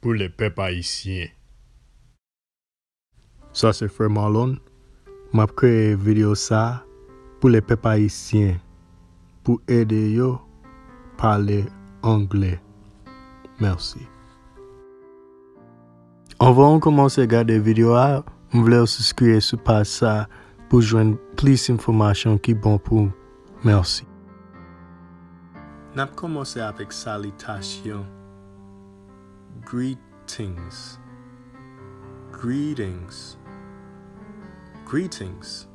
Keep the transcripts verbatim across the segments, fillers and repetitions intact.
Pou le pèp ayisyen. Sa se Frè Marlon. M ap kreye videyo sa a pou le pèp ayisyen, pou ede yo pale anglè. Mèsi. Anvan w kòmanse gade videyo a, m vle w sibskrabe sou paj sa pou jwenn plis enfòmasyon ki bon pou ou. Mèsi. N ap kòmanse avèk salitasyon. Greetings. Greetings. Greetings.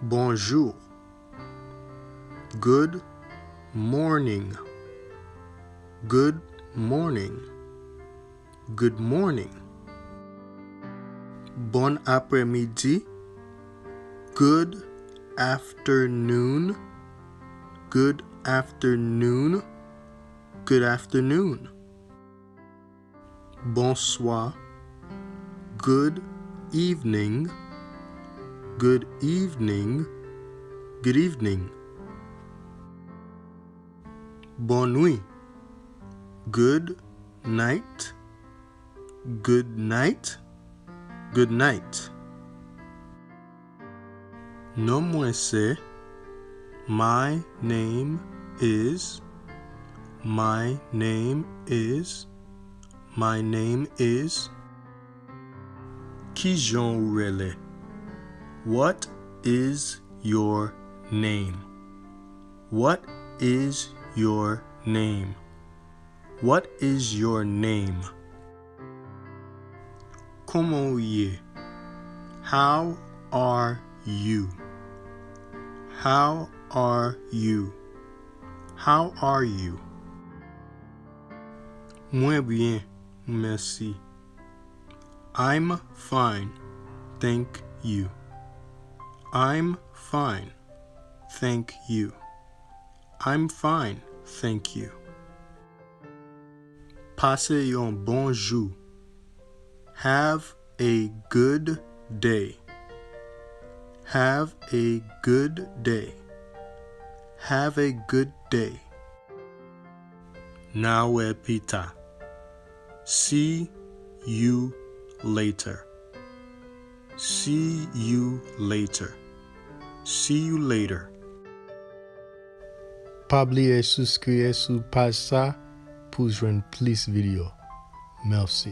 Bonjou. Good morning. Good morning. Good morning. Bon aprèmidi. Good afternoon. Good afternoon. Good afternoon. Bonswa. Good evening. Good evening. Good evening. Bonnwi. Good night. Good night. Good night. Non mwen se. My name is. My name is. My name is. Kijan ou rele? What is your name? What is your name? What is your name? Kòman ou ye? How are you? How are you? How are you? Mwen byen, mèsi. I'm fine, thank you. I'm fine, thank you. I'm fine, thank you. Pase yon bon jou. Have a good day. Have a good day. Have a good day. N a wè pita. See you later. See you later. See you later. Pa bliye sibskrabe sou paj sa pou jwenn plis videyo. Mèsi.